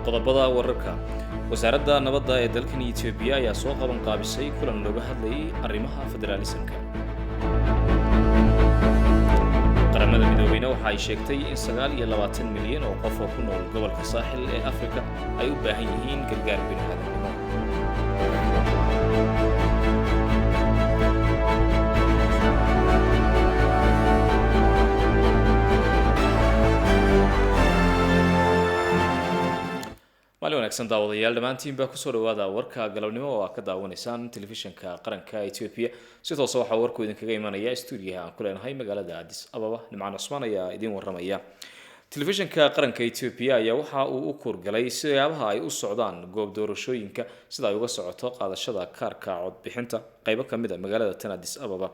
Qodobada wararka: wasaaradda nabadda ee dalkan Etoobiya ayaa soo qaban qaabisay kulan looga hadlayay arrimaha federaalisamka. Qaramada Midoobeyna waxa ay sheegtay in 29 milyan oo qof oo ku nool gobolka Saaxil ee Afrika ay u baahan yihiin gargaar bini'aadamnimo. Maalin wanaagsan daawadayaal dhammaantiin baa kusoo dhawaada warka galabnimo oo aad ka daawanaysaan telefishinka qaranka Etoobiya. Si toose waxaa warku idinkaga imanaya stuudiyaha aan ku leenahay magaalada Addis Ababa. Nimcaan Cusmaan ayaa idiin waramaya. Telefishinka qaranka Etoobiya ayaa waxa uu u kuurgalay siyaabaha ay u socdaan goob doorashooyinka, sida ay uga socoto qaadashada kaarka codbixinta qaybo ka mid a magaalada tan Addis Ababa.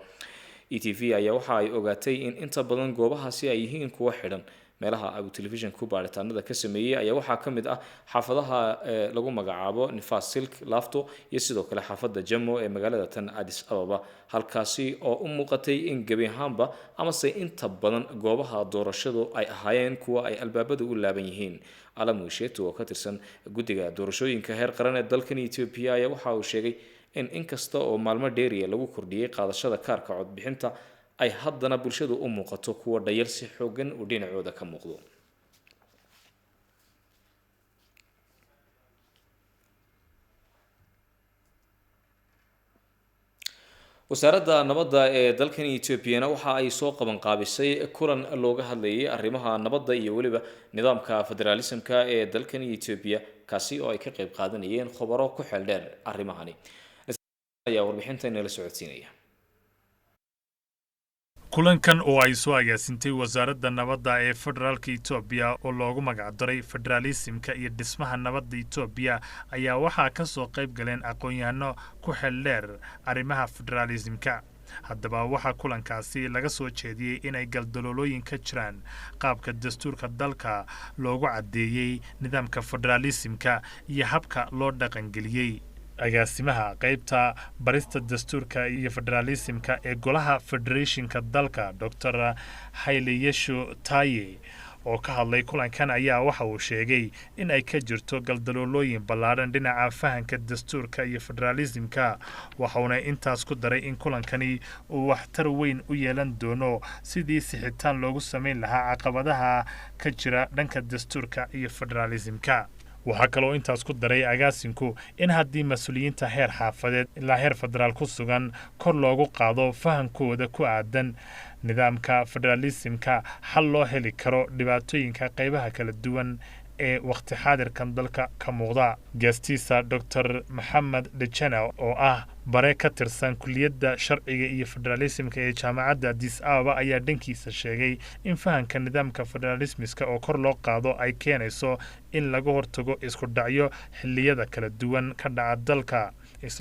E T V ayaa waxa ay ogaatay in inta badan goobahaasi ay yihiin kuwa xidhan. Meelaha uu telefishinku baaritaanada ka sameeyey ayaa waxaa ka mid ah xaafadaha lagu magacaabo Nifas Silk Lafto iyo sidoo kale xaafadda Jamo ee magaalada tan Addis Ababa, halkaasi oo u muuqatay in gebi ahaanba amase inta badan goobaha doorashadu ay ahaayeen kuwa ay albaabadu u laaban yihiin. Alamu Sheto oo ka tirsan guddiga doorashooyinka heer qaran ee dalkan Etoobiya ayaa waxa uu sheegay in inkasta oo maalmo dheeriya lagu kordhiyey qaadashada kaarka codbixinta, ay haddana bulshadu u muuqato kuwa dhayal si xoogan uu dhinacooda ka muuqdo. Wasaaradda nabadda ee dalkan Etoobiyana waxa ay soo qaban qaabisay kulan looga hadlayay arrimaha nabadda iyo weliba nidaamka federaalismka ee dalkan Etoobiya, kaasi oo ay ka qayb qaadanayeen khubaro ku xeel dheer arrimahani. Ayaa warbixinta inala socodsiinaya. Kulankan oo ay soo agaasintay wasaaradda nabadda ee federaalka Etoobiya oo loogu magacdaray federaalisimka iyo dhismaha nabadda Etoobiya ayaa waxaa ka soo qayb galeen aqoon-yahano ku xeel dheer arrimaha federaalisimka. Haddaba waxaa kulankaasi laga soo jeediyey inay galdaloolooyin ka jiraan qaabka dastuurka dalka loogu caddeeyey nidaamka federaalisimka iyo habka loo dhaqangeliyey. Agaasimaha qaybta barista dastuurka iyo federaalisimka ee golaha federeeshinka dalka, Doctor Hayleyeshu Taye, oo ka hadlay kulankan ayaa waxa uu sheegay in ay ka jirto galdaloolooyin ballaadhan dhinaca fahanka dastuurka iyo federaalisimka. Waxauna intaas ku daray in kulankani uu waxtar weyn u yeelan doono sidii sixitaan loogu samayn lahaa caqabadaha ka jira dhanka dastuurka iyo federaalisimka. Waxaa kaloo intaas ku daray agaasinku in haddii mas-uuliyiinta heer xaafadeed ilaa heer federaal ku sugan kor loogu qaado fahankooda ku aadan nidaamka federaalisimka, xal loo heli karo dhibaatooyinka qaybaha kala duwan ee wakhti xaadirkan dalka ka muuqda. Geestiisa, Doctor Maxamed Dhejena oo ah bare ka tirsan kuliyadda sharciga iyo federaalismka ee jaamacadda Addis Ababa ayaa dhankiisa sheegay in fahanka nidaamka federaalismiska oo kor loo qaado ay keenayso in laga hortago isku dhacyo xilliyada kala duwan ka dhaca dalka,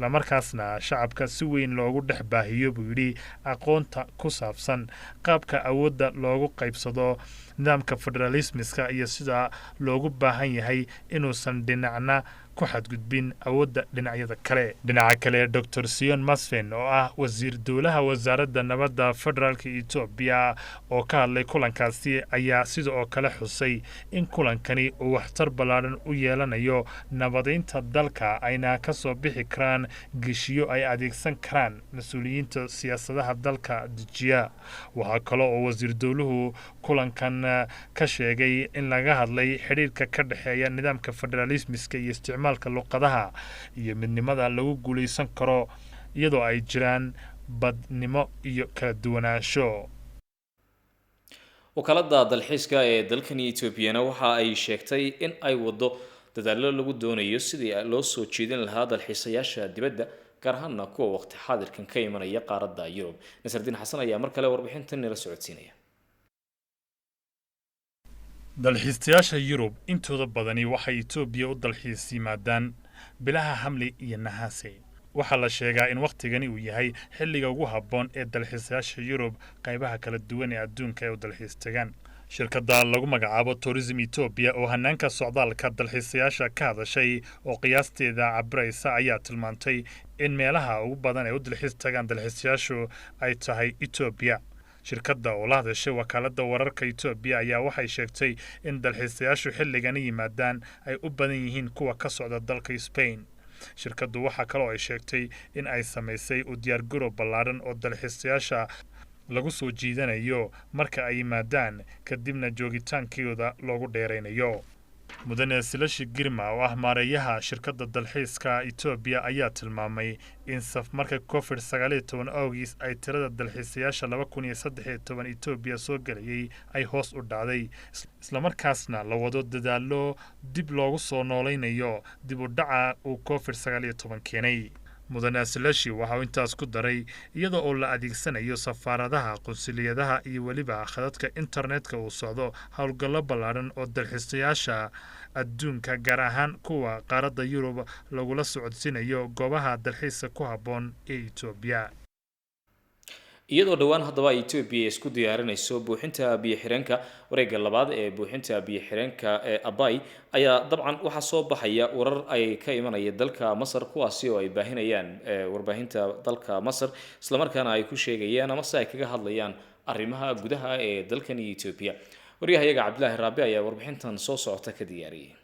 islamarkaasna shacabka si weyn loogu dhex baahiyo, buu yidhi, aqoonta ku saabsan qaabka awoodda loogu qaybsado nidaamka federaalismiska iyo sida loogu baahan yahay inuusan dhinacna ku xadgudbin awoodda dhinacyada kale. Dhinaca kale, Doctor Sion Masfen oo ah wasiir dowlaha wasaaradda nabadda federaalka Etoobiya oo ka hadlay kulankaasi ayaa sida oo kale xusay in kulankani uu waxtar ballaadhan u yeelanayo nabadeynta dalka, ayna ka soo bixi karaan geshiyo ay adeegsan karaan mas-uuliyiinta siyaasadaha dalka dejiya. Waxaa kale oo wasiir dowluhu kulankan ka sheegay in laga hadlay xidhiirka ka dhexeeya nidaamka federaalismiska iyo isticmaalka luqadaha iyo midnimada lagu guulaysan karo iyadoo ay jiraan badnimo iyo kala duwanaansho. Wakaaladda dalxiiska ee dalkan Etoobiyana waxa ay sheegtay in ay wado dadaallo lagu doonayo sidii loo soo jeedin lahaa dalxiisayaasha dibadda, gaar ahaana kuwa waqti xaadirkan ka imanaya qaaradda Yurub. Nasardiin Xasan ayaa mar kale warbixintan nala socodsiinaya. Dalxiistayaasha Yurub intooda badani waxay Etoobiya u dalxiis yimaadaan bilaha Hamli iyo Nahaase. Waxaa la sheegaa in wakhtigani uu yahay xilliga ugu habboon ee dalxiisayaasha Yurub qaybaha kala duwan ee adduunka ay u dalxiis tagaan. Shirkadda lagu magacaabo Tourism Etoobiya oo hanaanka socdaalka dalxiisayaasha ka hadashay oo qiyaasteeda cabiraysa ayaa tilmaantay in meelaha ugu badan ee u dalxiis tagaan dalxiisayaashu ay tahay Etoobiya. Shirkadda oo la hadashay wakaaladda wararka Etoobiya ayaa waxay sheegtay in dalxiisayaashu xilligani yimaadaan ay u badan yihiin kuwa ka socda dalka Spain. Shirkaddu waxaa kaloo ay sheegtay in ay samaysay u diyaargarow ballaadhan oo dalxiisayaasha lagu soo jiidanayo marka ay yimaadaan, kadibna joogitaankooda loogu dheeraynayo. Mudane Silashi Girma oo ah maareeyaha shirkadda dalxiiska Etoobiya ayaa tilmaamay in safmarka COVID-19 awgiis ay tirada dalxiisayaasha 2013 Etoobiya soo gelayay ay hoos u dhacday, islamarkaasna la wado dadaallo dib loogu soo noolaynayo dib u dhaca uu COVID-19 keenay. Mudane Silashi waxa uu intaas ku daray iyada oo la adeegsanayo safaaradaha, qunsuliyadaha iyo weliba khadadka internetka uu socdo howlgallo ballaadhan oo dalxiisayaasha adduunka, gaar ahaan kuwa qaaradda Yurub, lagula socodsiinayo goobaha dalxiiska ku habboon ee Etoobiya. Iyadoo dhowaan haddaba Etoobiya isku diyaarinayso buuxinta biyo xireenka, wareegga labaad ee buuxinta biyo xireenka ee Abay, ayaa dabcan waxaa soo baxaya warar ay ka imanaya dalka Masar, kuwaasi oo ay baahinayaan warbaahinta dalka Masar, islamarkaana ay ku sheegayaan amase ay kaga hadlayaan arrimaha gudaha ee dalkani Etoobiya. Waryahayaga Cabdilaahi Raabi ayaa warbixintan soo socota ka diyaariyay.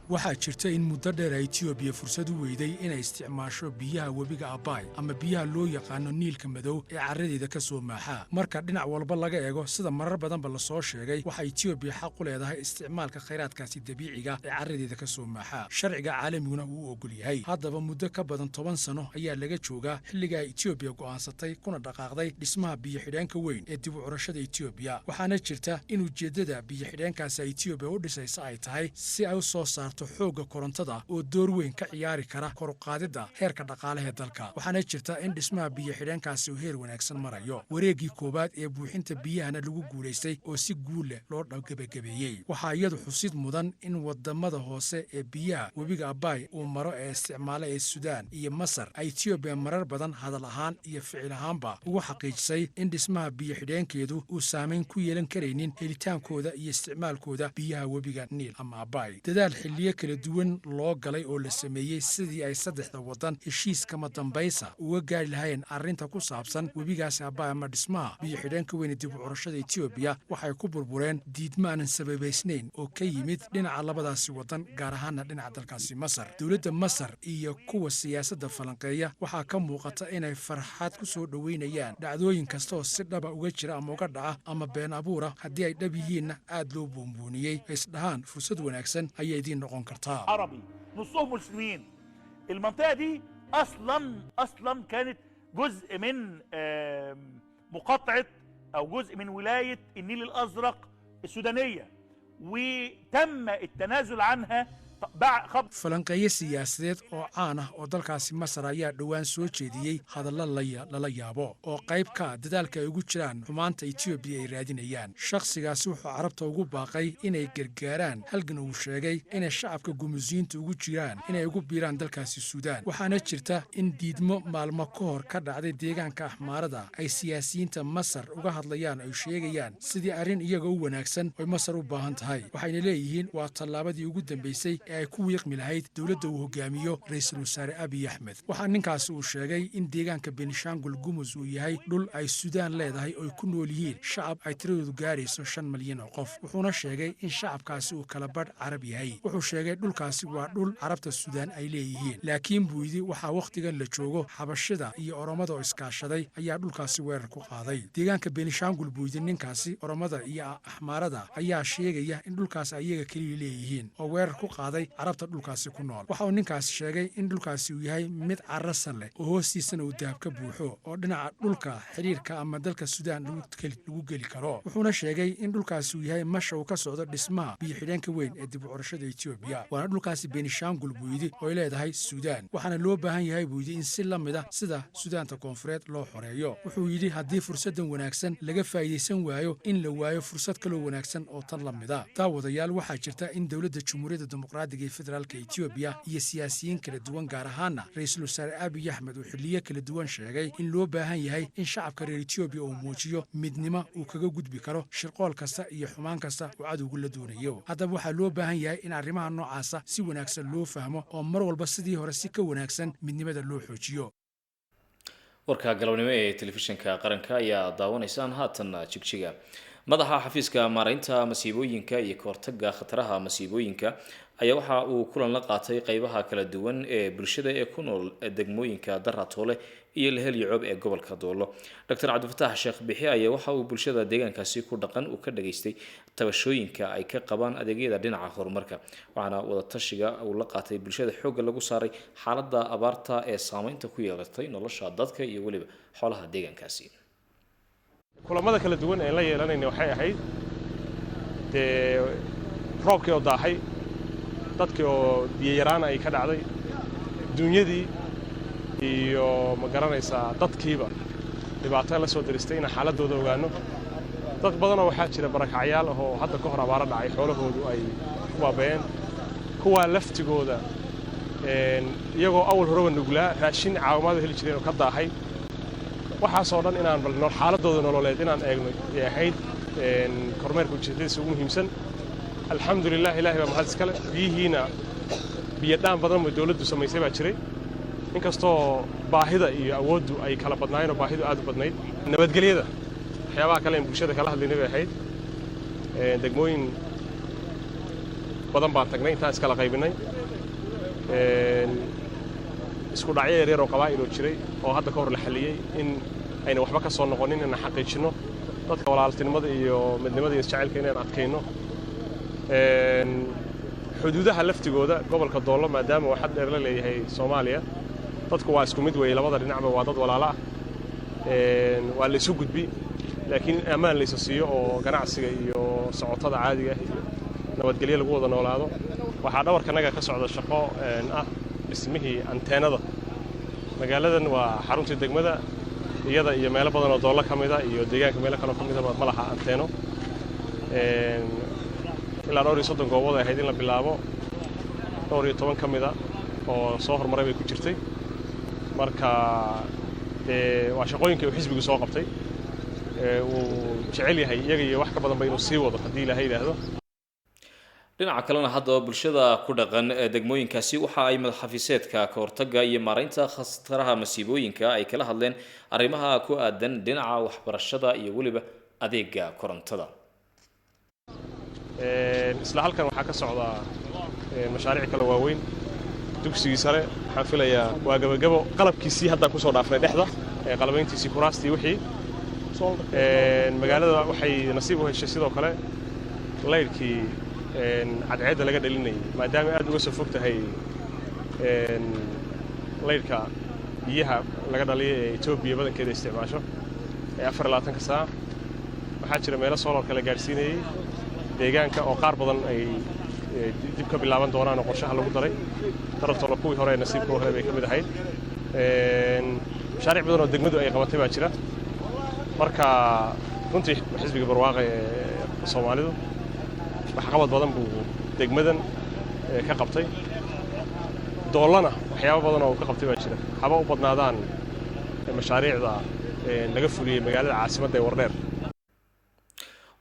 Waxaa jirta in muddo dheer ay Etoobiya fursad u weyday inay isticmaasho biyaha webiga Abaay ama biyaha loo yaqaano Niilka Madow ee carradeeda ka soo maaxaa. Marka dhinac walba laga eego, sida marar badanba lasoo sheegay, waxaa Etoobiya xaq u leedahay isticmaalka khayraadkaasi dabiiciga ee carradeeda ka soo maaxaa, sharciga caalamiguna uu ogol yahay. Haddaba muddo ka badan 10 sano ayaa laga joogaa xilliga ay Etoobiya go'aansatay kuna dhaqaaqday dhismaha biyo-xidheenka weyn ee dib u curashada Etoobiya. Waxaana jirta in ujeeddada biyo-xidheenkaasi ay Etoobiya u dhisaysa ay tahay si ay u soo saarto xoogga korontada oo door weyn ka ciyaari kara kor u qaadidda heerka dhaqaalaha dalka. Waxaana jirta in dhismaha biyo-xidheenkaasi uu heer wanaagsan marayo, wareeggii koowaad ee buuxinta biyahana lagu guulaystay oo si guul leh loo gebagabeeyey. Waxaa iyadu xusid mudan in wadamada hoose ee biyaha webiga Abaay uu maro ee isticmaala ee Suudaan iyo Masar ay Etoobiya marar badan hadal ahaan iyo ficil ahaanba ugu xaqiijisay in dhismaha biyo-xidheenkeedu uu saamayn ku yeelan karaynin helitaankooda iyo isticmaalkooda biyaha webiga Niil ama Abaay. Dadaal xilliyo kala duwan loo galay oo la sameeyey sidii ay saddexda waddan heshiis kama dambaysa uga gaari lahayn arrinta ku saabsan webigaasi Abaay ama dhismaha biyo-xidheenka weyne dib u curashada Etoobiya waxay ku burbureen diidma aanan sababaysnayn oo ka yimid dhinaca labadaasi waddan, gaar ahaana dhinaca dalkaasi Masar. Dowladda Masar iyo kuwa siyaasadda falanqeeya waxaa ka muuqata inay farxad ku soo dhoweynayaan dhacdooyin kasta oo si dhaba uga jira ama uga dhaca ama been abuura, haddii ay dhab yihiinna aad loo buunbuuniyey, isdhahaan fursad wanaagsan ayay idiin noqon kartaa. عربي نصهم مسلمين. المنطقه دي اصلا كانت جزء من مقاطعه او جزء من ولايه النيل الازرق السودانيه، وتم التنازل عنها. Falanqeeye siyaasadeed oo caan ah oo dalkaasi Masar ayaa dhowaan soo jeediyey hadallo lala yaabo oo qayb ka ah dadaalka ay ugu jiraan xumaanta Etoobiya ay raadinayaan. Shakhsigaasi wuxuu Carabta ugu baaqay inay gargaaraan halgan uu sheegay inay shacabka Gumusiyiinta ugu jiraan inay ugu biiraan dalkaasi Suudaan. Waxaana jirta in diidmo maalmo ka hor ka dhacday deegaanka Axmaarada ay siyaasiyiinta Masar uga hadlayaan, ay sheegayaan sidii arrin iyaga u wanaagsan oy Masar u baahan tahay. Waxayna leeyihiin waa tallaabadii ugu dambaysay ee ay ku wiiqmi lahayd dowladda uu hogaamiyo Ra'iisul Wasaare Abiy Axmed. Waxaa ninkaasi uu sheegay in deegaanka Benishangul Gumus uu yahay dhul ay Suudaan leedahay oo ay ku nool yihiin shacab ay tiradoodu gaarayso 5 malyan oo qof. Wuxuuna sheegay in shacabkaasi uu kala badh Carab yahay. Wuxuu sheegay dhulkaasi waa dhul Carabta Suudaan ay leeyihiin, laakiin buu yidhi waxaa wakhtigan la joogo Xabashida iyo Oromada oo iskaashaday ayaa dhulkaasi weerar ku qaaday deegaanka Benishangul. Buu yidhi ninkaasi Oromada iyo Axmaarada ayaa sheegaya in dhulkaasi ayaga keliya leeyihiin oo weerar ku qaaday Carabta dhulkaasi ku nool. Waxa uu ninkaasi sheegay in dhulkaasi uu yahay mid carasan leh oo hoostiisana uu dahab ka buuxo oo dhinaca dhulka xidhiirka ama dalka Suudaan lagu geli karo. Wuxuuna sheegay in dhulkaasi uu yahay masha uu ka socdo dhismaha biyo-xidheenka weyn ee dib u curashada Etoobiya, waana dhulkaasi Benishangul buu yidhi oo ay leedahay Suudaan, waxaana loo baahan yahay buu yidhi in si la mid ah sida Suudaanta Koonfureed loo xoreeyo. Wuxuu yidhi haddii fursaddan wanaagsan laga faa'iidaysan waayo, in la waayo fursad kaloo wanaagsan oo tan la mid a. Daawadayaal, waxaa jirta in dowladda Jumhuuriyadda Dimuqraadiga Dimuqraadiga ee Federaalka Etoobiya iyo siyaasiyiin kala duwan, gaar ahaana Ra-iisul Wasaare Abiy Axmed, uu xilliyo kala duwan sheegay in loo baahan yahay in shacabka reer Etoobiya uu muujiyo midnimo uu kaga gudbi karo shirqool kasta iyo xumaan kasta uu cadowgu la doonayo. Haddaba waxaa loo baahan yahay in arrimaha noocaasa si wanaagsan loo fahmo oo mar walba sidii hore si ka wanaagsan midnimada loo xoojiyo. Warka galabnimo ee Telefishinka Qaranka ayaa daawanaysaan. Haatan Jigjiga, madaxa xafiiska maaraynta masiibooyinka iyo kahortaga khataraha masiibooyinka ayaa waxa uu kulan la qaatay qeybaha kala duwan ee bulshada ee ku nool degmooyinka Daratoole iyo Lehelyacob ee gobolka Doolo. Doctor Cabdifataax Sheekh Bixi ayaa waxa uu bulshada deegaankaasi ku dhaqan uu ka dhageystay tabashooyinka ay ka qabaan adeegyada dhinaca horumarka, waxaana wadatashiga uu la qaatay bulshada xoogga lagu saaray xaaladda abaarta ee saameynta ku yeelatay nolosha dadka iyo weliba xoolaha deegaankaasi. Kulamada kala duwan ee la yeelanayna waxay ahayd dee roobkii oo daahay, dadkii oo biyo yaraan ay ka dhacday, dunyadii iyo, ma garanaysaa, dadkiiba dhibaato la soo diristay, inaan xaaladooda ogaanno. Dad badanoo waxaa jira barakacyaal ah oo hadda ka hor abaaro dhacay, xoolahoodu ay ku baaba'een. Kuwaa laftigooda, iyagoo awal horeba nuglaa, raashin caawimaad heli jireen oo ka daahay, waxaasoo dhan inaan bal xaaladooda nololeed inaan eegno ay ahayd kormeerka ujeedadiisa ugu muhiimsan. Alxamdulilah, Ilahay baa mahad iskale. Biyihiina biyo dhaan badan oo dowladdu samaysay baa jiray, inkastoo baahida iyo awooddu ay kala badnaayeen oo baahidu aad u badnayd. Nabadgelyada waxyaabaha kale in bulshada kala hadlaynay bay ahayd. Degmooyin badan baan tagnay, intaan iskala qaybinay. Isku dhacyo yaryar oo qabaa'iloo jiray oo hadda ka hor la xalliyey in ayna waxba ka soo noqonin, inaan xaqiijinno dadka walaaltinimada iyo midnimada iyo isjacaylka inaan adkayno. Xuduudaha laftigooda gobolka Doollo, maadaama uu xad dheer la leeyahay Soomaaliya, dadku waa isku mid weeye, labada dhinacba waa dad walaalo ah, waa la isu gudbi, laakiin in ammaan laysa siiyo oo ganacsiga iyo socotada caadiga ah iyo nabadgelyo lagu wada noolaado. Waxaa dhabarkanaga ka socda shaqo ah dhismihii anteenada. Magaaladan waa xaruntii degmada, iyada iyo meelo badan oo Doollo ka mida iyo deegaanka meelo kaloo ka midaba ma laha anteeno. Ilaa dhowr iyo 30 goobood ay ahayd in la bilaabo, 12 ka mida oo soo hormaray bay ku jirtay. Marka dee waa shaqooyinkii uu xisbigu soo qabtay, uu jecel yahay iyaga iyo wax ka badanba inuu sii wado haddii Ilaahay yidhaahdo. Dhinaca kalena, haddaba bulshada ku dhaqan degmooyinkaasi waxa ay madaxxafiiseedka ka hortagga iyo maaraynta khataraha masiibooyinka ay kala hadleen arrimaha ku aadan dhinaca waxbarashada iyo weliba adeega korontada. Isla halkan waxaa ka socda mashaariic kale waaweyn. Dugsigii sare waxaan filayaa waa gabagabo, qalabkiisii haddaan kusoo dhaafnay dhexda, qalabayntiisii, kuraastii wixii. Magaalada waxay nasiib u heshay sidoo kale laydhkii cadceedda laga dhalinayay, maadaama aad uga soo fog tahay laydhka biyaha laga dhaliya ee Etoobiya badankeeda isticmaasho ee 24-ka saac. Waxaa jira meelo solar-ka la gaadhsiinayey deegaanka oo qaar badan ay dib ka bilaaban doonaan oo qorshaha lagu daray. Daratoolo kuwii hore ee nasiibka hore bay ka mid ahayd. Mashaariic badan oo degmadu ay qabatay baa jira. Marka runtii xisbiga Barwaaqa ee Soomaalidu waxqabad badan buu degmadan ka qabtay. Doollana waxyaabo badan oo uu ka qabtay baa jira, haba u badnaadaan mashaariicda laga fuliyey magaalada caasimadda ee Wardheer.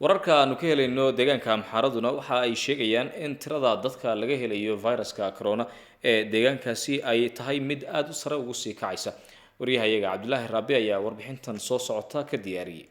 Wararka aanu ka helayno deegaanka Amxaaraduna waxa ay sheegayaan in tirada dadka laga helayo viruska corona ee deegaankaasi ay tahay mid aada u sare ugu sii kacaysa. Waryahayaga Cabdulaahi Raabi ayaa warbixintan soo socota ka diyaariyey.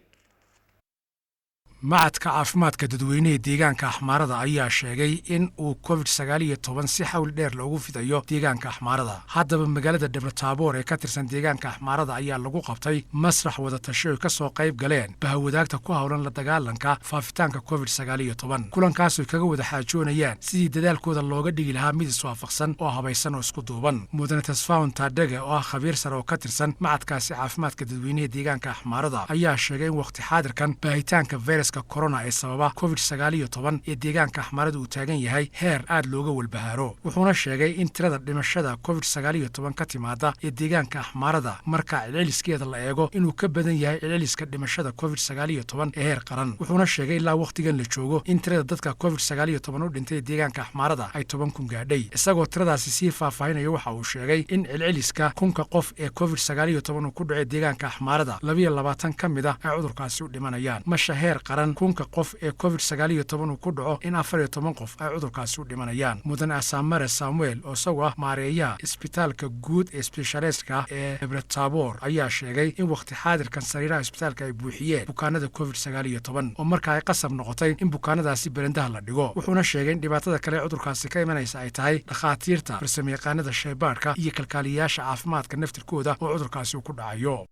Macadka caafimaadka dadweynehe deegaanka Axmaarada ayaa sheegay in uu COVID-19 si xawl dheer loogu fidayo deegaanka Axmaarada. Haddaba magaalada Dhebrotaaboor ee ka tirsan deegaanka Axmaarada ayaa lagu qabtay masrax wadatasho ay ka soo qayb galeen bahwadaagta ku howlan la dagaalanka faafitaanka COVID-19. Kulankaasoo kaga wada xaajoonayaan sidii dadaalkooda looga dhigi lahaa mid iswaafaqsan oo habaysan oo isku duuban. Mudane Tasfaun Taadhege oo ah khabiir sare oo ka tirsan macadkaasi caafimaadka dadweynehe deegaanka Axmaarada ayaa sheegay in wakhti xaadirkan baahitaanka fayraska Fayraska korona ee sababa Covid 19 ee deegaanka Axmaarada uu taagan yahay heer aad looga walbahaaro. Wuxuuna sheegay in tirada dhimashada Covid 19 ka timaada ee deegaanka Axmaarada, marka celceliskeeda la eego, inuu ka badan yahay celceliska dhimashada Covid 19 ee heer qaran. Wuxuuna sheegay ilaa wakhtigan la joogo in tirada dadka Covid 19 u dhintay deegaanka Axmaarada ay 10,000 gaadhay. Isagoo tiradaasi sii faahfaahinaya, waxa uu sheegay in celceliska 1000-ka qof ee Covid 19 uu ku dhacay deegaanka Axmaarada, 22 ka mid ah ay cudurkaasi u dhimanayaan, masha heer qaran 1000-ka qof ee Covid 19 uu ku dhaco in 14 qof ay cudurkaasi u dhimanayaan. Mudan Asamare Samuel, oo isagoo ah maareeyaha isbitaalka guud ee sbeshaleska ee Ebretabor, ayaa sheegay in wakhti xaadirkan sariiraha isbitaalka ay buuxiyeen bukaanada Covid 19, oo marka ay qasab noqotay in bukaanadaasi berendaha la dhigo. Wuxuuna sheegay in dhibaatada kale ee cudurkaasi ka imanaysa ay tahay dhakhaatiirta, farsamayaqaanada shaybaadhka iyo kalkaaliyayaasha caafimaadka naftirkooda oo cudurkaasi uu ku dhacayo.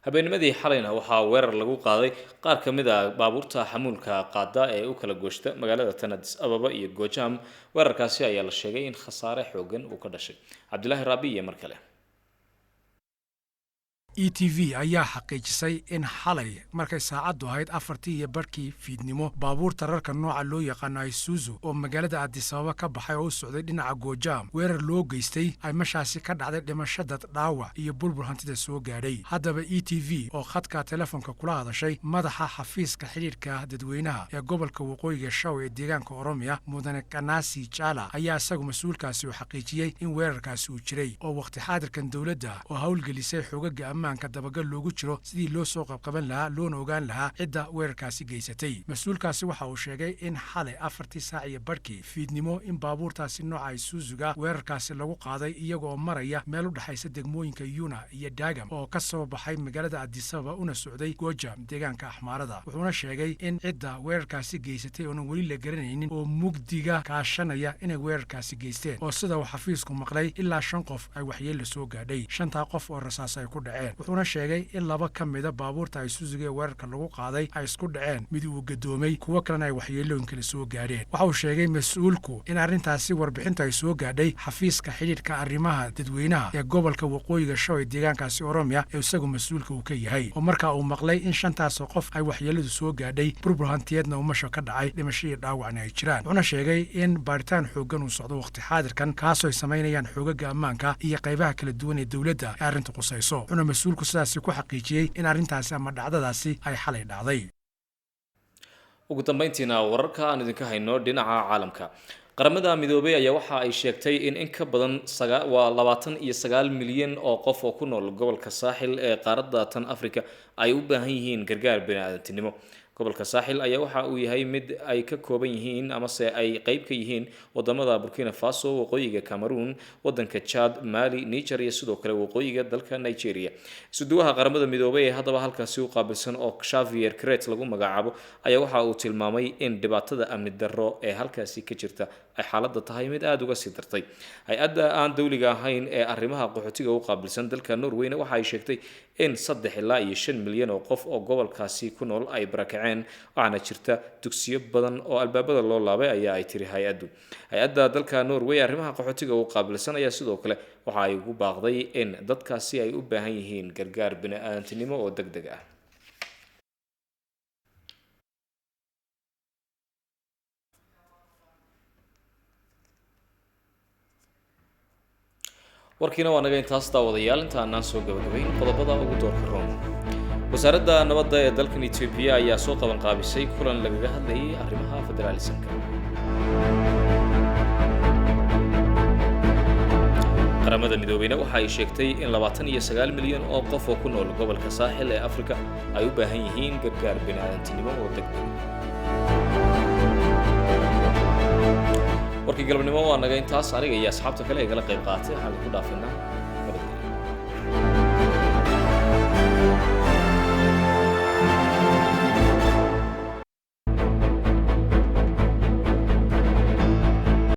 Habeennimadii xalayna waxaa weerar lagu qaaday qaar ka mid a baabuurta xamuulka qaada ee u kala gooshta magaalada tan Addis Ababa iyo Gojaam. Weerarkaasi ayaa la sheegay in khasaare xoogan uu ka dhashay. Cabdilaahi Raabi iyo mar kale. ETV ayaa xaqiijisay in xalay markay saacaddu ahayd 4:30 fiidnimo, baabuurta rarka nooca loo yaqaano Isuzu oo magaalada Addis Ababa ka baxay oo u socday dhinaca Goojaam weerar loo geystay, ay mashaasi ka dhacday dhimasho, dad dhaawac iyo burbur hantida soo gaadhay. Haddaba ETV oo khadka telefoonka kula hadashay madaxa xafiiska xidhiidhka dadweynaha ee gobolka Waqooyiga Shaw ee deegaanka Oromiya, mudane Kanasi Jala, ayaa isagu mas-uulkaasi uu xaqiijiyey in weerarkaasi uu jiray, oo wakhti xaadirkan dowladda oo howlgelisay xoogagga ammaanka dabagal loogu jiro sidii loo soo qabqaban lahaa loona ogaan lahaa cidda weerarkaasi geysatay. Mas-uulkaasi waxa uu sheegay in xalay 4:30 fiidnimo in baabuurtaasi nooca Isuzuga weerarkaasi lagu qaaday, iyaga oo maraya meel u dhexaysa degmooyinka Yuna iyo Daagam, oo ka soo baxay magaalada Addisababa una socday Goojam, deegaanka Axmaarada. Wuxuuna sheegay in cidda weerarkaasi geysatay oonan weli la garanaynin oo mugdiga kaashanaya inay weerarkaasi geysteen, oo sida uu xafiisku maqlay ilaa shan qof ay waxyeella soo gaadhay, shantaa qof oo rasaas ay ku dhaceen. Wuxuuna sheegay in laba ka mida baabuurta Isuzuga ee weerarka lagu qaaday ay isku dhaceen, mid uu gadoomay, kuwo kalena ay waxyeelooyin kale soo gaadheen. Waxa uu sheegay mas-uulku in arrintaasi warbixintu ay soo gaadhay xafiiska xidhiidhka arrimaha dadweynaha ee gobolka Waqooyiga Shaw ee deegaankaasi Oromiya ee isagu mas-uulka uu ka yahay, oo markaa uu maqlay in shantaasoo qof ay waxyeeladu soo gaadhay, burbur hantiyeedna umasha ka dhacay, dhimasho iyo dhaawacna ay jiraan. Wuxuuna sheegay in baaritaan xooggan uu socdo wakhti xaadirkan, kaasoo ay samaynayaan xoogaga ammaanka iyo qaybaha kala duwan ee dowladda ee arrinta qusayso. Wuxuuna mas-uulku sidaasi ku xaqiijiyey in arrintaasi ama dhacdadaasi ay xalay dhacday. Ugu dambeyntiina, wararka aan idinka hayno dhinaca caalamka, Qaramada Midoobay ayaa waxa ay sheegtay in ka badan waa 29 milyan oo qof oo ku nool gobolka Saaxil ee qaaradda tan Africa ay u baahan yihiin gargaar bani-aadantinimo. Gobolka Saaxil ayaa waxa uu yahay mid ay ka kooban yihiin amase ay qeyb ka yihiin wadamada Burkina Faso, waqooyiga Cameroon, wadanka Chad, Mali, Niger iyo sidoo kale waqooyiga dalka Nigeria. Isuduwaha Qaramada Midoobay ee haddaba halkaasi u qaabilsan, oo Xavier Cret lagu magacaabo, ayaa waxa uu tilmaamay in dhibaatada amni darro ee halkaasi ka jirta ay xaaladda tahay mid aada uga sii dartay. Hay-adda aan dowliga ahayn ee arrimaha qaxootiga u qaabilsan dalka Norwayna waxa ay sheegtay in 3 ilaa iyo 5 milyan oo qof oo gobolkaasi ku nool ay barakaceen, waxaana jirta dugsiyo badan oo albaabada loo laabay, ayaa ay tiri hay-addu. Hay-adda dalka Norway arrimaha qaxootiga u qaabilsan ayaa sidoo kale waxa ay ugu baaqday in dadkaasi ay u baahan yihiin gargaar bini-aadantinimo oo deg deg ah. Warkiina waa naga intaas, daawadayaal. Inta aanaan soo gabagabayn, qodobada ugu doorka roon: Wasaaradda nabadda ee dalkan Etoobiya ayaa soo qaban qaabisay kulan lagaga hadlayay arrimaha federaalismka. Qaramada Midoobeyna waxa ay sheegtay in 29 milyan oo qof oo ku nool gobolka Saaxil ee Afrika ay u baahan yihiin gargaar bini'aadantinimo oo deg deg. Warkii galabnimo waa naga intaas. Aniga iyo asxaabta kale ee kala qayb qaatay waxaan idinku dhaafaynaa